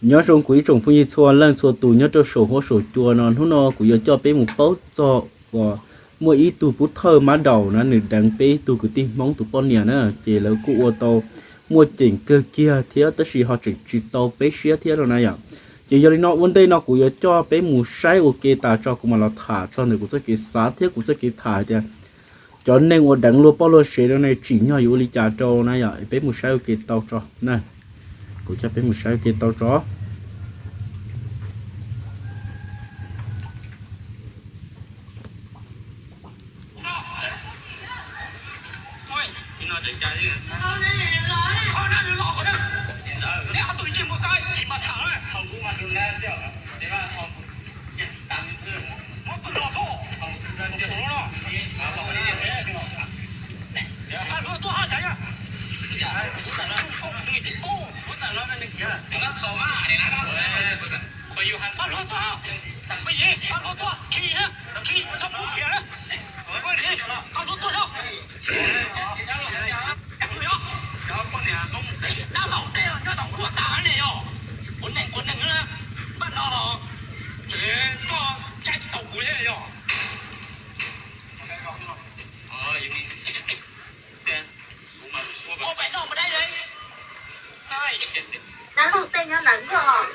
Nyob zoo kuv ib tsoom phooj ywg txhua leej txhua tus nyob rau saum huab saum cua no, hnub no kuv yuav coj peb mus paub txog uas muaj ib tug pov thawj mab daum na, nws deev peb ib tug kwv tij Hmoob tus poj niam na, ces lawv kuj ua tau muaj ceem kawg kiag thiab tab sis ho tseem tsis tau peb siab thiab no na yom. Ces yog li no ua ntej no kuv yuav coj peb mus saib ua ke tas tso kuv mam los tham txog ntawm kuv txoj kev xav thiab kuv txoj kev tham hais tias cov neeg uas deev luag poj luag sev no ne tsim nyog yuav ua li cas rau na yom. Peb mus saib ua ke tau tso na. Kuv coj peb mus saib ua ke tau tso. Dab laug tej nyob ntawd nkaus.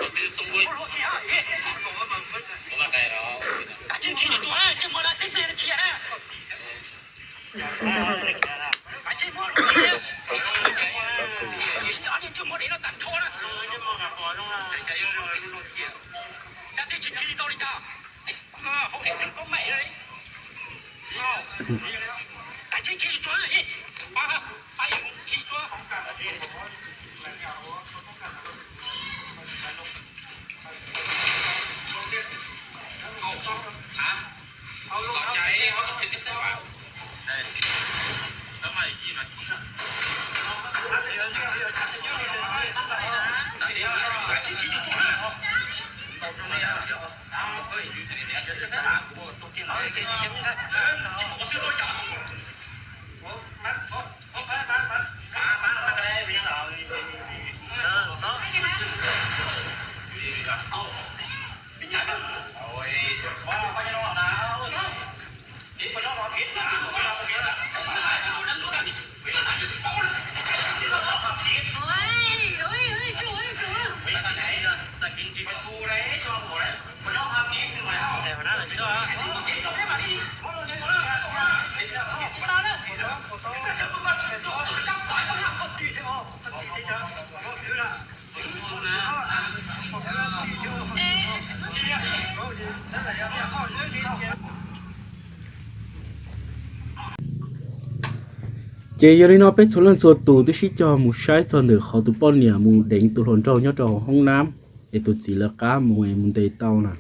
Ces yog li no peb txhua leej txhua tus twb sib cog mus saib txog ntawm qhov tus poj niam mus deev tus hluas nraug nyob rau hauv hoob nab, es tus txiv lawv qab mus es mus ntes tau na.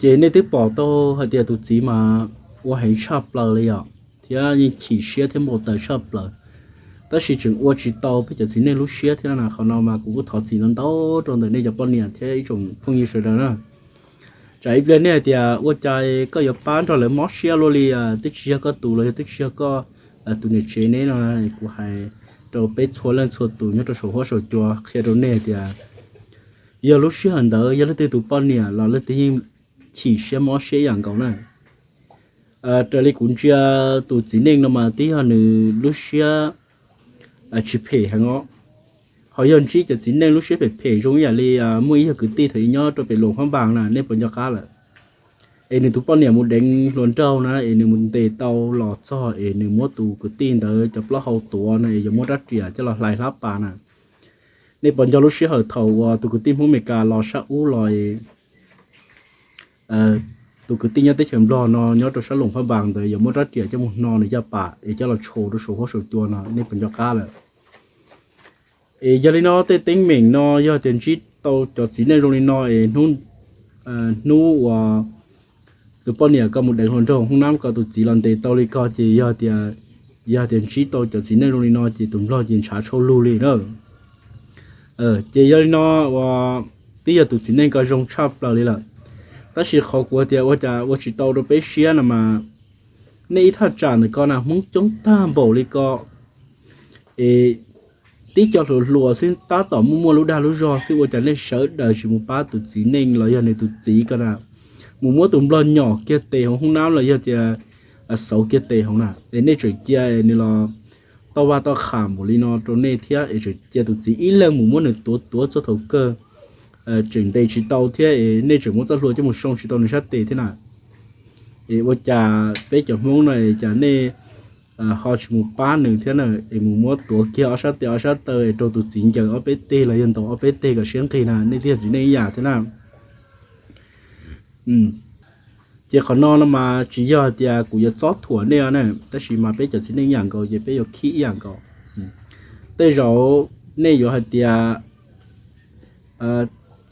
Ces nej twb pom tau hais tias tus txiv mas ua heev tshaj plaws li yom, thiab yeej chim siab thiab npau taws tshaj plaws, tab sis tseem ua tsis tau peb cov txiv neej lub siab thiab na. Qhov no mas kuv kuj thov txim ntau ntau rau ntawm nej cov poj niam thiab ib tsoom phooj ywg sawv daws na. Tsam ib pliag nej hais tias ua cas koj yuav pab nrog lawv mob siab luaj li, twb tsis yog koj tus los yog twb tsis yog koj tus niam tsev neb no. Kuv hais rau peb txhua leej txhua tus nyob rau saum huab saum cua qhia rau nej tias yog lub sij hawm ntawd yog leej twg tus poj niam los leej twg yeej chim siab mob siab ib yam nkaus na. Raws li kuv ntsia tus txiv neej no mas twb yog nws lub siab tsis phem heev os. Ho yog ntsib cov txiv neej lub siab phem phem zoo ib yam li muaj ib yog kwv tij thaum ub nyob rau pem Luam Phab Npas na, nej puas nco qab lawm? Es nws tus poj niam mus deev hluas nraug na, es nws mus ntes tau los txog es nws muab tus kwv tij ntawd cov plaub hau tuav na, es yuav muab rab riam coj los hlais hlab pas na. Nej puas nco lub sij hawm thaum uas tus kwv tij Hmoob Amelikas los sab ub los, tus kwv tij nyob teb chaws Nplog no nyob rau sab Luam Phab Npas ntawd yuav muab rab riam coj mus hno nws caj pas es coj los tsho rau saum huab saum cua no, nej puas nco qab lawm? Es yog li no tej teeb meem no yog tias ntsib tau cov txiv neej zoo li no es hnub uas tus poj niam ko mus deev hluas nraug hoob nab ko tus txiv los ntes tau li ko ces yog tias, yog tias ntsib tau cov txiv neej zoo li no ces tus Nplog ces ntshav tshaj lug li na. Ces yog li no uas twb yog tus txiv neej ko zoo tshaj plaws li lawm, tab sis qhov kuv tias ua cas ua tsis tau rau peb siab no mas, nej ib thaj tsam ntawm ko na Hmoob coob tag npaum li ko es tib co hluas hluas xwb tab tom muaj muaj lub dag lub zog xwb, ua cas nej sawv daws tsis mus pab tus txiv neej los yog nws tus txiv ko na, mus muab tus nplog nyom kiag tes hauv hoob nab los yog tias xauv kiag tes hauv na, es nej tseem cia nws los tau vaj tau qha npaum li no rau nej thiab, es tseem cia tus txiv ib leeg mus muab nws tuav tuav txog thaum kawg tseem ntes tsis tau thiab, es nej tseem muab txoj hlua coj mus soo tsis tau nws sab tes thiab na. Es ua cas peb cov Hmoob no es cas nej ho tsis mus pab nws thiab na, es mus muab tuav kiag ob sab tes ob sab taw es rau tus txiv ncaws ob peb teg los yog ntaus ob peb teg kom siab nqig na, nej thiaj txiv neej ib yam thiab na. Ces qhov no no mas tsis yog tias kuv yuav txob thuam nej na, tab sis mas peb cov txiv neej ib yam nkaus ces peb yuav khib ib yam nkaus. Tej zaum nej yuav hais tias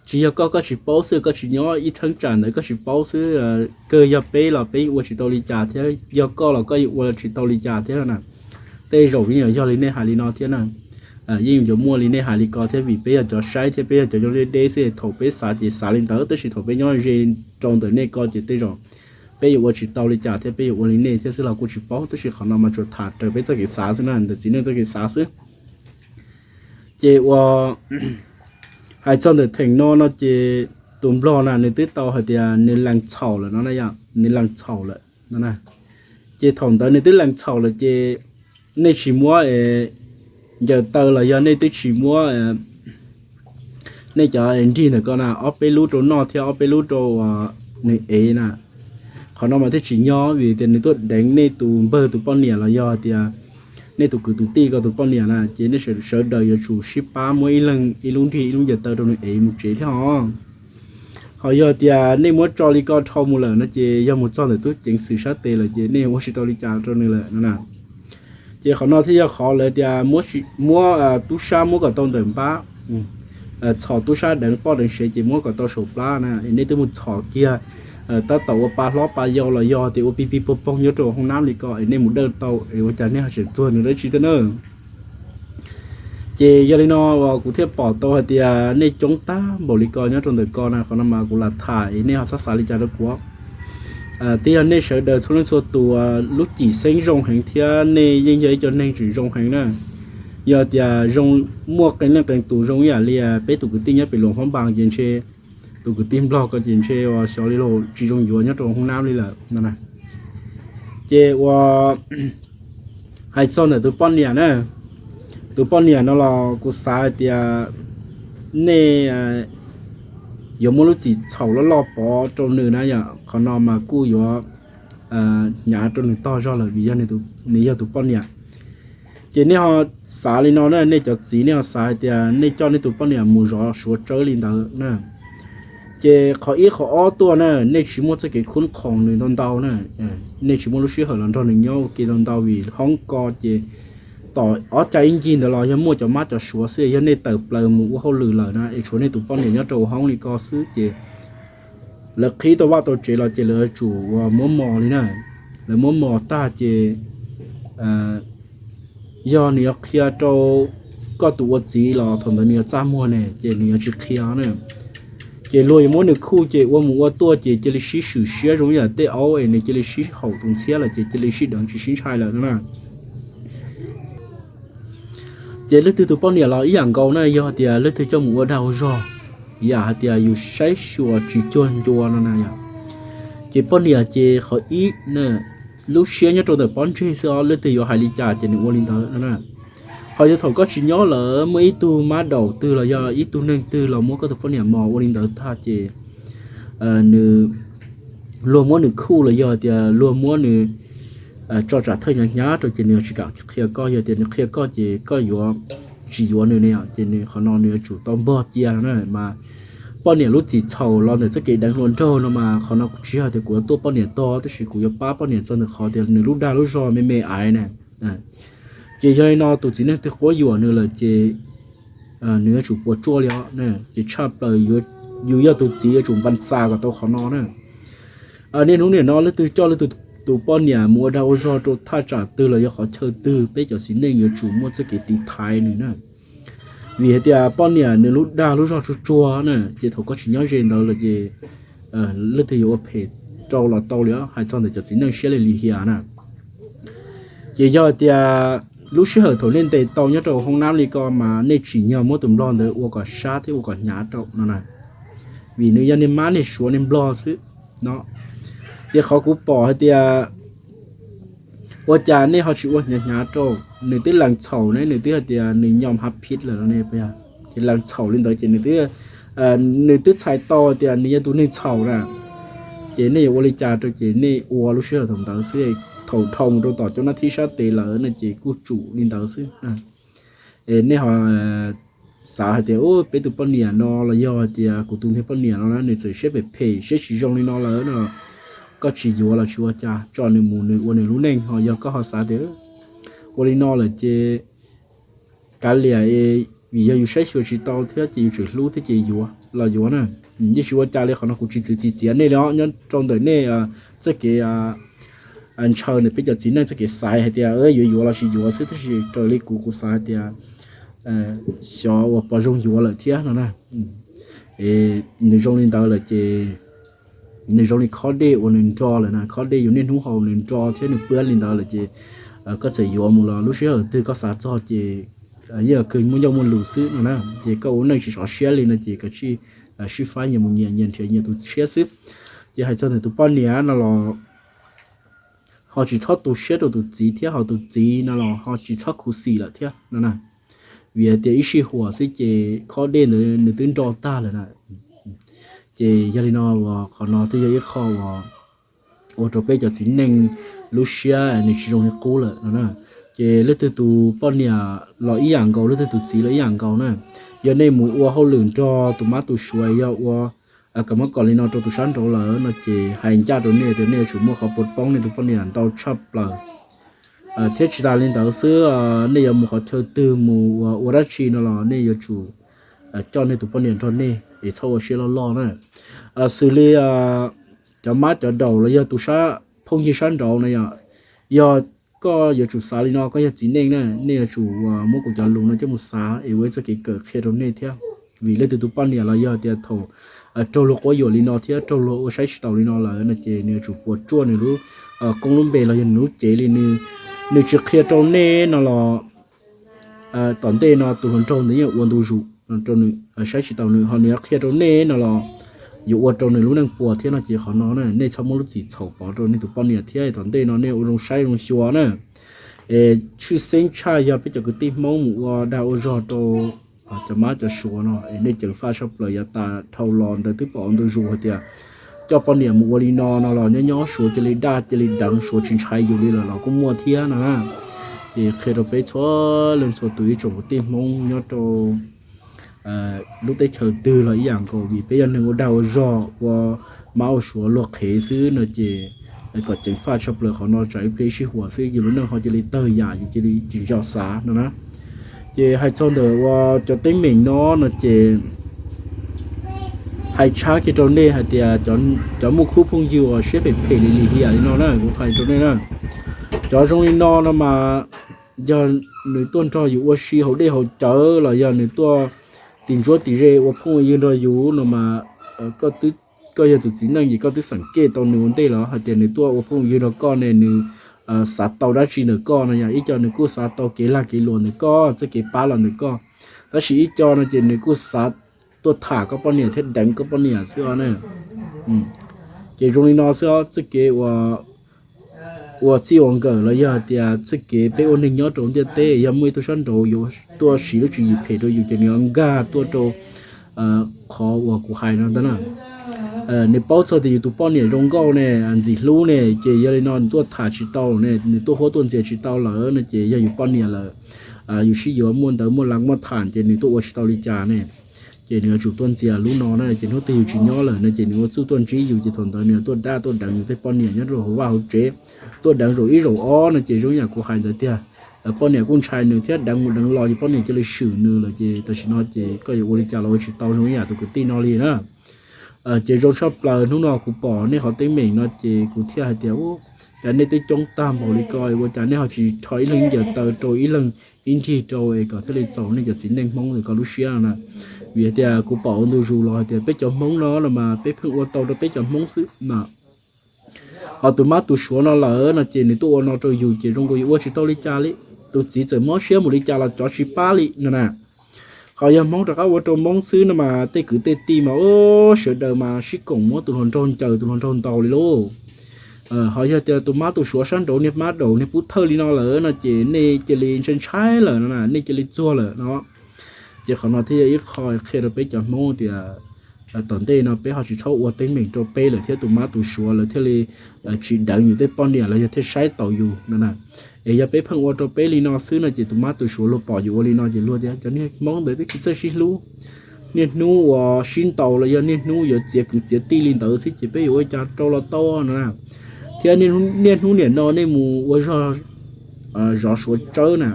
tsis yog koj, koj tsis paub xwb, koj tsis nyob ib theeb tsam ntawd koj tsis paub xwb, kawg yog peb los peb ua tsis tau li cas thiab, yog koj los koj yuav ua tsis tau li cas thiab na. Tej zaum yeej yog li nej hais li no thiab na. Yeej yuav muaj li nej hais li ko thiab, vim peb yog cov saib thiab peb yog cov zoo deb deb xwb, thaum peb xav ces xav li ntawd, tab sis thaum peb nyob ze rau ntawm nej ko ces tej zaum peb yuav ua tsis tau li cas thiab, peb yuav ua li nej thiab xwb los kuj tsis paub, tab sis qhov no mas tsuas tham raws peb txoj kev xav xwb na, ntawm txiv neej txoj kev xav xwb. Ces ua hais txog ntawm theem no no ces tus nplog na nws twb tau hais tias nws lees txhaum lawm no, nws lees txhaum lawm no. Ces thaum ntawd nws twb lees txhaum lawm ces nej tsis muab ncaws taw los yog nej twb tsis muab nej cov nrig ntawm ko na ob peb lub rau noj thiab ob peb lub rau nws ev na. Qhov no mas thiaj tsis nyob, vim tias nws tuaj deev nej tus npawg tus poj niam los yog tias nej tus kwv tus tij ko tus poj niam na, ces nej sawv daws yuav tsum sib pab muab ib leeg ib lub nrig ib lub ncaws taw rau nws ev mus tsev thiab os. Ho yog tias nej muab tso li ko dhau mus lawm no ces yog mus txog ntawm tub ceev xwm sab tes lawm ces nej ua tsis tau li cas rau nws lawm no na. Ces qhov no thiaj yog qhov lawv tias muab tub sab muab kom tau ntawm npab, txhom tub sab deev poj deev sev ces muab kom tau saum plab na, nej twb mus txhom kiag tab tom ua pa hlob pa yau los yog tias ua pig pig pog poog nyob rau hauv nab li ko es nej mus dawj tau es ua cas nej ho tseem tuag nws dab tsi thiab na. Ces yog li no uas kuv thiaj pom tau hais tias nej coob tag npaum li ko nyob rau ntawm ko na, qhov no mas kuv lam tham es nej ho txhob xav li cas rau kuv. Twb yog nej sawv daws txhua leej txhua tus lub cim xeeb zoo heev thiab nej yeej yog ib co neeg tseem zoo heev na. Yog tias zoo, muaj qee leej qee tus zoo ib yam li peb tus kwv tij nyob pem Luam Phab Npas ces ntshe, tus kwv tij nplog ko ces ntshe uas xyov li los tsis zoo yuav nyob rau hoob nab li lawm no. Ces ua hais txog ntawm tus poj niam na, tus poj niam no los kuv xav hais tias nej yuav muab lub txim txhaum loj loj pov rau nws na yom, qhov no mas kuj yuav hnyav rau nws tog zog lawm vim yog nws yog tus poj niam. Ces nej ho xav li no na, nej cov txiv nej ho xav hais tias nej coj nej tus poj niam mus zov Suav tsawb li ntawd na, ces qhov ib qhov ob tuaj na, nej tsis muaj txoj kev khub khoom nws ntau ntau na, nej tsis muaj lub sij hawm los nrog nws nyob ua ke ntau ntau vim hoob ko ces tom ob cag ib ncig ntawd los yog muaj cov mab cov Suav xwb, yog nej tawm plaws mus ua hauj lwm lawm na es tshuav nej tus poj niam nyob rau hauv hoob li ko xwb ces lawv qhib tau vaj tau tsev los ces lawv yuav tsum uas muab mos li na. Lawv muab mos tag ces yog nws yuav qhia rau koj tus ua txiv los thaum ntawd nws yuav txaj muag ne ces nws yuav tsis qhia na. Ces luag yuav muab nws khuj ces ua mus ua tuaj ces cia li sib swm siab zoo ib yam tej aub es nws cia li sib haum tus ntxhiab lawm ces cia li sib deev tsis sib ntshai lawm na. Ces leej twg tus poj niam los ib yam nkaus na, yog hais tias leej twg coj mus ua dag ua zog, yam hais tias yus saib xyuas tsis cuag ncua no na yom, ces poj niam ces qhov ib na, lub siab nyob rau ntawm pob ntseg xwb os, leej twg yuav hais li cas ces nws ua li ntawd no na. Ho yog thaum koj tsis nyob lawm muaj ib tug mab daum twg los yog ib tug neeg twg los muab koj tus poj niam mos ua li ntawd tag ces nws, luag muab nws khuj los yog tias luag muab nws tso tsam thawj hnyav hnyav rau ces nws yuav tsis kam qhia koj, yog tias nws qhia koj ces koj yuav tsis yuav nws ne, ces nws qhov no nws yuav tsum tau npog cia na mas. Poj niam lub txim txhaum los ntawm txoj kev deev hluas nraug no mas qhov no kuv tsis yog tias kuv yuav tuaj poj niam tog, tab sis kuv yuav pab poj niam txog ntawm qhov tias nws lub dag lub zog me me aiv na. Ces yog li no tus txiv neej twg quab yuam nws lawm ces nws yuav tsum puas tsuaj li os. Ces tshaj plaws yus yog tus txiv yuav tsum npa ntxa kom tau qhov no na. Niaj hnub nim no leej twg coj leej twg tus poj niam mus ua dag ua zog rau thaj tsam twg los yog qhov chaw twg, peb cov txiv neej yuav tsum muaj txoj kev tiv thaiv nws na. Vim hais tias poj niam nws lub dag lub zog tsuag tsuag na, ces thaum koj tsis nyob ze ntawd lawm ces leej twg yuav ua phem rau los tau li, hais txog ntawm cov txiv neej siab li lim hiam na. Ces yog hais tias lub sij hawm thaum nej ntes tau nyob rau hoob nab li ko mas nej tsim nyog muab tus nplog ntawd ua kom sab thiab ua kom hnyav rau no na, vim nws yog niag mab niag suav niag nplog xwb no. Ces qhov kuv pom hais tias ua cas nej ho tsis ua hnyav hnyav rau, nws twb lees txhaum ne, nws twb hais tias nws nyom hav phiv lawm no ne, ces lees txhaum li ntawd ces nws twb nws twb txhais tau tias nws yog tus neeg txhaum na, ces nej yuav ua li cas rau ces nej ua lub sij hawm thaum ntawd xwb. Thaum dhau mus rau tom cov nab thib sab tes lawm no ces kuj tsum li ntawd xwb. Nej ho xav hais tias peb tus poj niam no los yog hais tias kuv tus niag poj niam no na nws txawm siab phem phem siab tsis zoo li no lawm no, koj tsis yuav los tsis ua cas, tso nws mus nws ua nws lub neej. Ho yog koj ho xav tias ua li no lawm ces kav liam, vim yog yus saib xyuas tsis tau thiab ces yus tseem hlub thiab ces yuav los yuav na, yeej tsis ua cas li. Qhov no kuv tsis txwv txiv txiav nej li os, nyob rau ntawm nej txoj kev ntshaw ntawm peb cov txiv neej txoj kev xaiv hais tias yuav yuav los sis yuav xwb, tab sis raws li kuv kuv xav hais tias xyov uas pom zoo yuav lawm thiab no na. Nws zoo li ntawd lawm ces nws zoo li khob dej uas nws nro lawm na, khob dej yus niaj hnub haus nws nro thiab nws pab li ntawd lawm ces koj txawm yuav mus los lub sij hawm twg koj xav txog ces yeej kawg muaj ncauj muaj lus xwb no na. Ces koj ua neej tsis sov siab li no ces koj tsij sib faib nyias mus nyias, nyias nrhiav nyias tus tshiab xwb. Ces hais txog ntawm tus poj niam no los ho tsis txhob tu siab rau tus txiv thiab, ho tus txiv no los ho tsis txhob khuv xim lawm thiab no na. Vim hais tias ib sij huam xwb ces khob dej ntawd nws twb nro tag lawm na. Ces yog li no uas qhov no twb yog ib qho uas ua rau peb cov txiv neej lub siab nws tsis zoo li qub lawm no na. Ces leej twg tus poj niam los ib yam nkaus, leej twg tus txiv los ib yam nkaus na. Yog nej mus ua hauj lwm nrog tus mab tus suav, yog ua kab mob kom li no rau tus sab nraud lawm no ces hais ncaj rau nej tias nej yuav tsum muaj qhov puas poob nej tus poj niam ntau tshaj plaws. Thiab tsis tas li ntawd xwb, nej yuav mus qhov chaw twg mus ua dab tsi no los nej yuav tsum coj nej tus poj niam nrog nej es txhob ua siab loj loj na. Xws li cov mab cov daus los yog tus sab phooj ywg sab nraud no, yog koj yuav tsum xav li no, koj yog txiv neej na, nej yuav tsum muab kuv cov lus no coj mus xav es ua ib txoj kev kawm qhia rau nej thiab. Vim leej twg tus poj niam los yog tias thaum raug luag quab yuam li no thiab raug luag ua saib tsis taus li no lawm no ces nws yuav tsum puas tsuaj nws lub koob lub npe los yog nws lub cev li. Nws tsis qhia rau nej no los tom ntej no tus hluas nraug ntawd yeej ua ntu zus rau nws, saib tsis taus nws, ho nws yuav qhia rau nej no los yuav ua rau nws lub neej puas thiab no ces qhov no nej txhob muab lub txim txhaum pov rau nej tus poj niam thiab. Tom ntej no nej ua zoo saib zoo xyuas na. Es tshwj xeeb tshaj yog peb cov kwv tij Hmoob mus ua dag ua zog rau cov mab cov suav no es nej ceev faj tshaj plaws. Yav tas dhau los ntawd twb pom ua ntu zus hais tias coj poj niam mus ua li no no los nyob nyob suav cia li daj cia li deev, suav tsis ntshai yus li lawm los kuj muaj thiab no na. Ces qhia rau peb txhua leej txhua tus ib tsoom kwv tij Hmoob nyob rau lub teb chaws twg los ib yam nkaus, vim peb yog neeg ua dag ua zog ua mab ua suav luag qhev xwb no ces kom ceev faj tshaj plaws qhov no, tsam ib pliag ib sij huam xwb yus lub neej ho cia li tawg yam, yus cia li tsis nco xav no na. Ces hais txog ntawm ua cov teeb meem no no ces hais tshab kiag rau nej hais tias cov muaj khub phooj ywg uas siab phem phem li lim hiam li no na, kuv hais rau nej na, cov zoo li no no mas yog nws tuaj nrog yus ua si haus dej haus cawv los yog nws tuaj tim ntsuab tim ze ua phooj ywg nrog yus no mas koj yog tus txiv neej ces koj twb xeem kej tau nws ua ntej los hais tias nws tuaj ua phooj ywg nrog koj ne, nws xav tau dab tsi ntawm koj no, yog ib co nws kuj xav tau kev lag kev luam ntawm koj, txoj kev pab los ntawm koj, tab sis ib co no ces nws kuj xav tuaj tham koj poj niam thiab deev koj poj niam xwb os na. Ces zoo li no xwb os, txoj kev ua txij ua nkawm los yog hais tias txoj kev peb ua neeg nyob rau ntiaj teb, yog muaj ib tug sab nraud yuav tuaj siv lub tswv yim phem rau yus ces nws yuav nkag tuaj rau qhov uas kuv hais no ntag na. Nws paub txog tias yus tus poj niam zoo nkauj ne, ntxim hlub ne, ces yog li no nws tuaj tham tsis tau ne, nws tuaj huab tuaj ntxias tsis tau lawm no ces yog yus poj niam lawm. Yus sib yuav muaj ntawv muaj lav muaj tham ces nws tuaj ua tsis tau li cas ne, ces nws yuav tsum tuaj ntxias lub no na. Ces hnub twg yus tsis nyob lawm no ces nws ua txuj tuaj ntsib yus ces thaum ntawd nws yuav tuaj dab tuaj deev yus tej poj niam nyob rau hauv vaj hauv tsev, tuaj deev zaum ib zaum ob no ces zoo yam kuv hais ntawd tiag. Poj niam kuj ntshai nws thiab, deev mus deev los ces poj niam cia li swm nws lawm ces tam sim no ces koj yuav ua li cas los ua tsis tau zoo ib yam tus kwv tij no li na. Ces zoo tshaj plaws hnub no kuv pom nej qhov teeb meem no ces kuv thiaj hais tias, cas nej twb coob tag npaum li ko ua cas nej ho tsis rho ib leeg ib ncaws taw rau ib leeg ib nrig rau es kom thiaj li txaus nej cov txiv neej Hmoob ntawm ko lub siab no na. Vim hais tias kuv pom ua ntu zus los hais tias peb cov Hmoob no no mas peb pheej ua tau rau peb cov Hmoob xwb na. Ho tus mab tus suav no lawm no ces nws tuaj ua no rau yus ces zoo nkaus yus ua tsis tau li cas li. tus txiv txawm mob siab mus li cas los cov tsis pab li no na. Ho yog Hmoob rov qab ua rau Hmoob xwb no mas tej kwv tej tij mas ub, sawv daws mas sib koom muab tus hluas nraug ncaws tus hluas nraug ntaus li lauj. Ho yog tias tus mab tus suav sab nraud niag mab daum niag pub thawj li no lawm no ces nej cia li ntshai ntshai lawm no na, nej cia li txuag lawm no. Ces qhov no thiaj yog ib qho qhia rau peb cov Hmoob tias tom ntej no peb ho tsis txhob ua teeb meem rau peb lawm thiab tus mab tus suav lawv thiaj li tsis deev yus tej poj niam los yog thiaj saib taus yus no na. Es yog peb pheej ua rau peb li no xwb no ces tus mab tus suav luag pom yus ua li no ces luag tias cov niag Hmoob ntawd twb tsis txawj sib hlub, niaj hnub uas sib ntaus los yog niaj hnub yuav txiav kwv txiav tij li ntawd xwb ces peb yuav ua cas rau los tau no na. Thiab niaj hnub niam no nej mus ua zog zov suav tsawb na,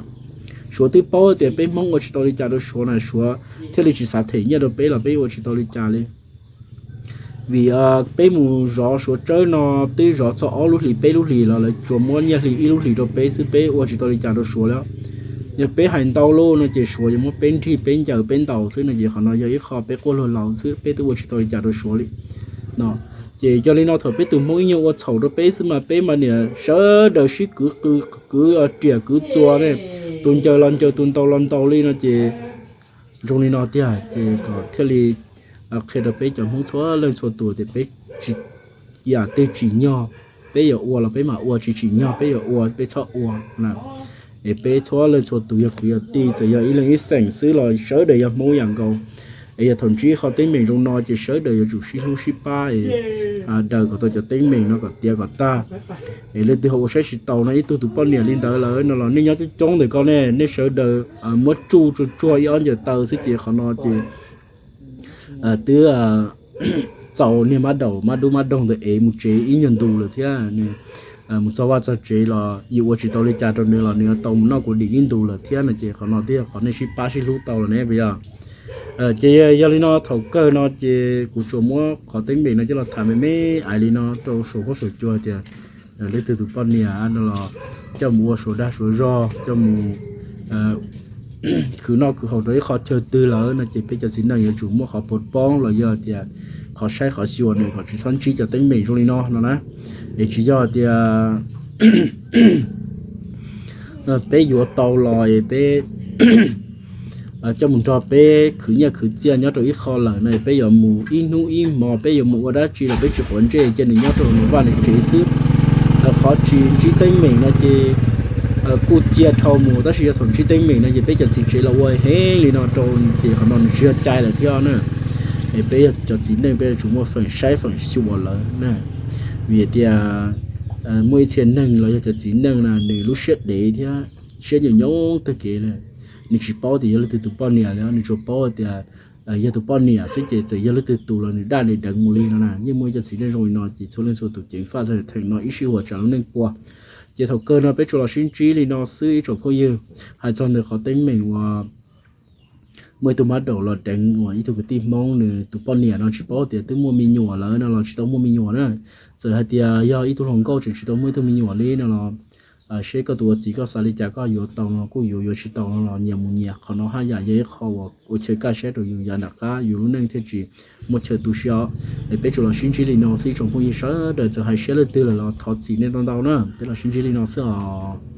suav twb paub tias peb Hmoob ua tsis tau li cas rau suav na, suav thiaj li tsis xav them nyiaj rau peb los peb ua tsis tau li cas li. Vim peb mus zov suav tsawb no twb zov txog ob lub hlis peb lub hlis los lawv tsuas muab nyiaj hli ib lub hlis rau peb xwb, peb ua tsis tau li cas rau suav li. Yog peb hais ntau lawm no ces suav yuav muab peb nrig peb ncaws peb ntaus xwb no ces qhov no yog ib qho peb quaj luag laus xwb, peb twb ua tsis tau li cas rau suav li no. Ces yog li no thaum peb tus Hmoob ib nyuag ua txhaum rau peb xwb mas peb mas niam sawv daws sib kwv, kwv riam kwv txuas ne, tus ncaws los ncaws tus ntaus los ntaus li no ces zoo li no tiag ces kom thiaj li qhia rau peb cov Hmoob txhua leej txhua tus tias peb tsis, yam twg tsim nyog peb yuav ua los peb mam ua, tsis tsim nyog peb yuav ua peb txhob ua. Es peb txhua leej txhua tus yog kwv yog tij txawm yog ib leeg ib xeem xwb los sawv daws yog Hmoob yam nkaus. Es yog thaum ntsib qhov teeb meem zoo no ces sawv daws yuav tsum sib hlub sib pab es daws kom tau cov teeb meem no kom tiav kom tag. Es leej twg ho ua saib tsis taus no ib tug tus poj niam li ntawd lawm no los nej nyob coob coob ntawm ko ne, nej sawv daws muab tsuj tsuag tsuag ib ob ncaws taw xwb ces qhov no ces twb txaus niag mab daum mab dub mab doog ntawd ev mus tsev ib nyuag ntu lawm thiab. Nws mus txog vaj txog tsev los yus ua tsis tau li cas rau nws los nws yuav tau mus noj kuv dim ib ntu lawm thiab no ces qhov no twb yog qhov nej sib pab sib hlub tau los ne puas yog? Ces yog li no thaum kawg no ces kuv tsuas muab qhov teeb meem no coj los tham me me ais li no rau saum huab saum cua tias leej twg tus poj niam no los coj mus ua suav dag suav zog, coj mus khwv noj khwv haus rau ib qho chaw twg lawm no ces peb cov txiv neej yuav tsum muaj qhov pov poob los yog tias qhov saib qhov xyuas nws kom tsis txhob ntsib cov teeb meem zoo li no no na. Es tsis yog tias peb yuav tau los es peb coj mus nrog peb khwv nyiaj khwv txiaj nyob rau ib qho lawm no peb yuav mus ib hnub ib hmo peb yuav mus ua dab tsi los peb tsis quav ntsej cia nws nyob rau nws vaj nws tsev xwb. Qhov tsis ntsib teeb meem no ces kuj cia dhau mus, tab sis yog thaum ntsib teeb meem no ces peb cov txiv tsev los ua heev li no rau ces qhov no nws tsis yog cai lawm thiab na. Es peb yog cov txiv neej peb yuav tsum muaj feem saib feem xyuas lawv na. Vim tias muaj ib txhia neeg los yog cov txiv neej na nws lub siab dev thiab siab nyuam nyob tag kev li. Nws tsis paub tias yog leej twg tus poj niam li, nws tsuas paub tias yog tus poj niam xwb ces txawm yog leej twg tus los nws daj nws deev mus li no na. Yeej muaj ib cov txiv neej zoo li no ces txhua leej txhua tus ceev faj txog theem no ib sij huam tsam lub neej puas. Ces thaum kawg no peb tsuas los sib ntsib li no xwb ib tsoom phooj ywg. Hais txog ntawm qhov teeb meem uas muaj ib tug mab daum los deev uas ib tug kwv tij Hmoob nws tus poj niam no tsis paub tias twb muaj me nyuam lawm no los tsis tau muaj me nyuam na. Txawm hais tias yog ib tug hluas nkauj tseem tsis tau muaj ib tug me nyuam li no los seb koj tus ua txiv koj xav li cas, koj yuav tau no kuj yuav, yuav tsis tau no los nyias mus nyias. Qhov no haj yam yog ib qho uas ua chaw kaj siab rau yus yav nram qab yus lub neej thiaj tsis muaj chaw tu siab os. Es peb tsuas los sib ntsib li no xwb tsoom phooj ywg sawv daws, txawm hais siab leej twg lawm los thov txim nej ntau ntau na, peb los sib ntsib li no xwb os.